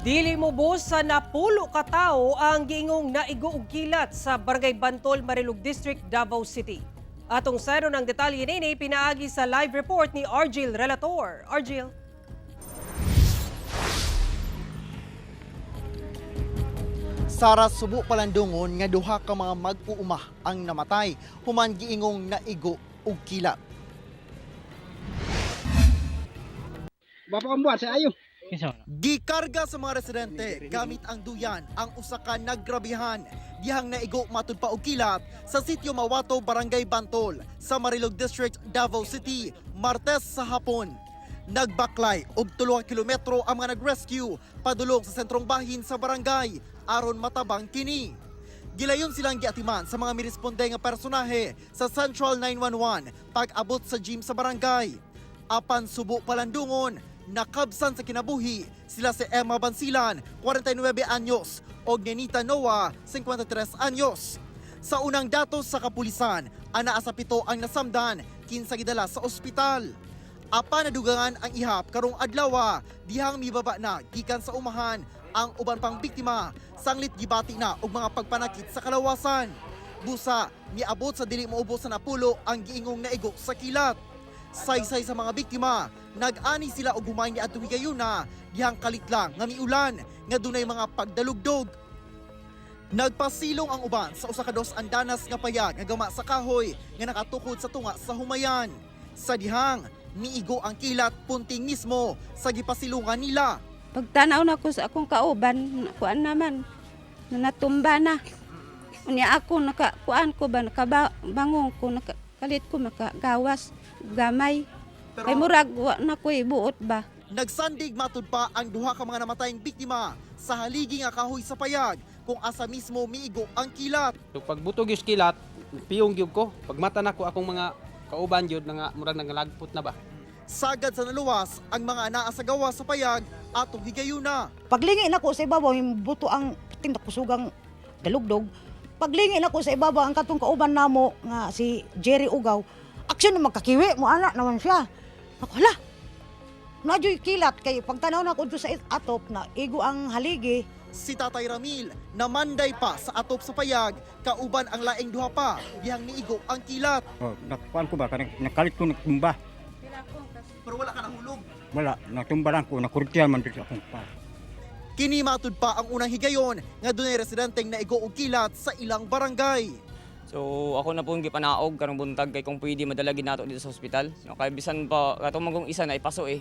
Dili moubos sa 10 ka tawo ang giingong naigo og kilat sa Barangay Bantol, Marilog District, Davao City. Atong sayran ang detalye nini pinaagi sa live report ni Argil Relator. Argil. Sara, subo palandungon nga duha ka mga mag-uuma ang namatay human giingong naigo og kilat. Bapa ang buwan sa ayo. Gikarga sa mga residente gamit ang duyan ang usa ka naggrabihan dihang naigo matud pa og kilat sa Sitio Mawato, Barangay Bantol sa Marilog District, Davao City, Martes sa hapon. Nagbaklay og 3 ka kilometro ang mga nag-rescue padulong sa sentrong bahin sa barangay aron matabang kini. Gilayon silang giatiman sa mga miresponde nga personahe sa Central 911 pag-abot sa gym sa barangay. Apan subo palandungon, nakabsan sa kinabuhi sila si Emma Bansilan, 49 anyos, o Nenita Noah, 53 anyos. Sa unang datos sa kapulisan, anaa sa 7 ang nasamdan, 15 gidala sa ospital. Apan nadugangan ang ihap karong adlaw dihang mibaba na gikan sa umahan ang uban pang biktima sanglit gibati na og mga pagpanakit sa kalawasan. Busa, miabot sa dili moubos sa 10 ang giingong naigo sa kilat. Saysay sa mga biktima, nag-ani sila og humay niadtong higayuna dihang kalit lang nga miulan nga dunay mga pagdalugdog. Nagpasilong ang uban sa usa ka dos andanas nga payag nga gama sa kahoy nga nakatukod sa tunga sa humayan. Sa dihang, miigo ang kilat punting mismo sa gipasilungan nila. Pagtanaw na ko sa akong kauban, kuan naman, na natumba na. Unya ako, naka, kuan ko ba, nakabangon ko, nakalit ko, makagawas, gamay. Pero Kay murag, wa na ko buot ba. Nagsandig matud pa ang duha ka mga namatayng biktima sa haligi nga kahoy sa payag kung asa mismo miigo ang kilat. So pagbutog yung kilat, piyong gyud ko. Pagmata na ko akong mga kauban gyud nga murag nangalagpot na ba. Sagad sa naluwas ang mga anaa sa gawas sa payag atong higayuna. Paglingi na ko sa ibabaw, yung buto ang tindak kusugang dalugdog. Paglingi na ko sa ibabaw, ang katong kauban namo nga si Jerry Ugaw, aksyon na magkakiwi mo ana naman siya. Ako hala. Nadyo'y kilat kay pagtanaw na ko dito sa atop na igo ang haligi. Si Tatay Ramil namanday pa sa atop sa payag kauban ang laing duha pa dihang niigo ang kilat. Oh, nakuan ko ba kanang nakalit ko natumba. Pero wala ka nahulog. Wala, natumba lang ko, nakurtiyan man dito akong pa. Kini matud pa ang unang higayon nga dunay residenteng naigo og kilat sa ilang barangay. So ako na po ang gipanaog karong buntag kay kung pwede madala gid nato dito sa ospital. No, kay bisan pa katong magong isa na ipaso eh.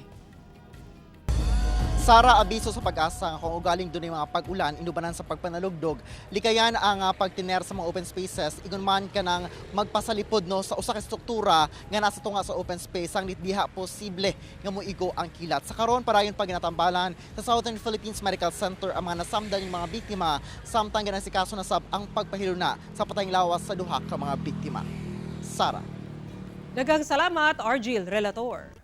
Sara, abiso sa Pag-asa nga kung ugaling dunay mga pag-ulan inubanan sa pagpanalugdog, likayan ang pagtiner sa mga open spaces ingon man kanang magpasalipod no sa usa ka struktura nga nasa tunga sa open space ang diha posible nga moigo ang kilat. Sa karon parayon pa ginatambalan sa Southern Philippines Medical Center ang mga nasamdan ng mga biktima samtang ginasikaso na sab ang pagpahiluna sa patayng lawas sa duha ka mga biktima. Sara. Daghang salamat, Argil Relator.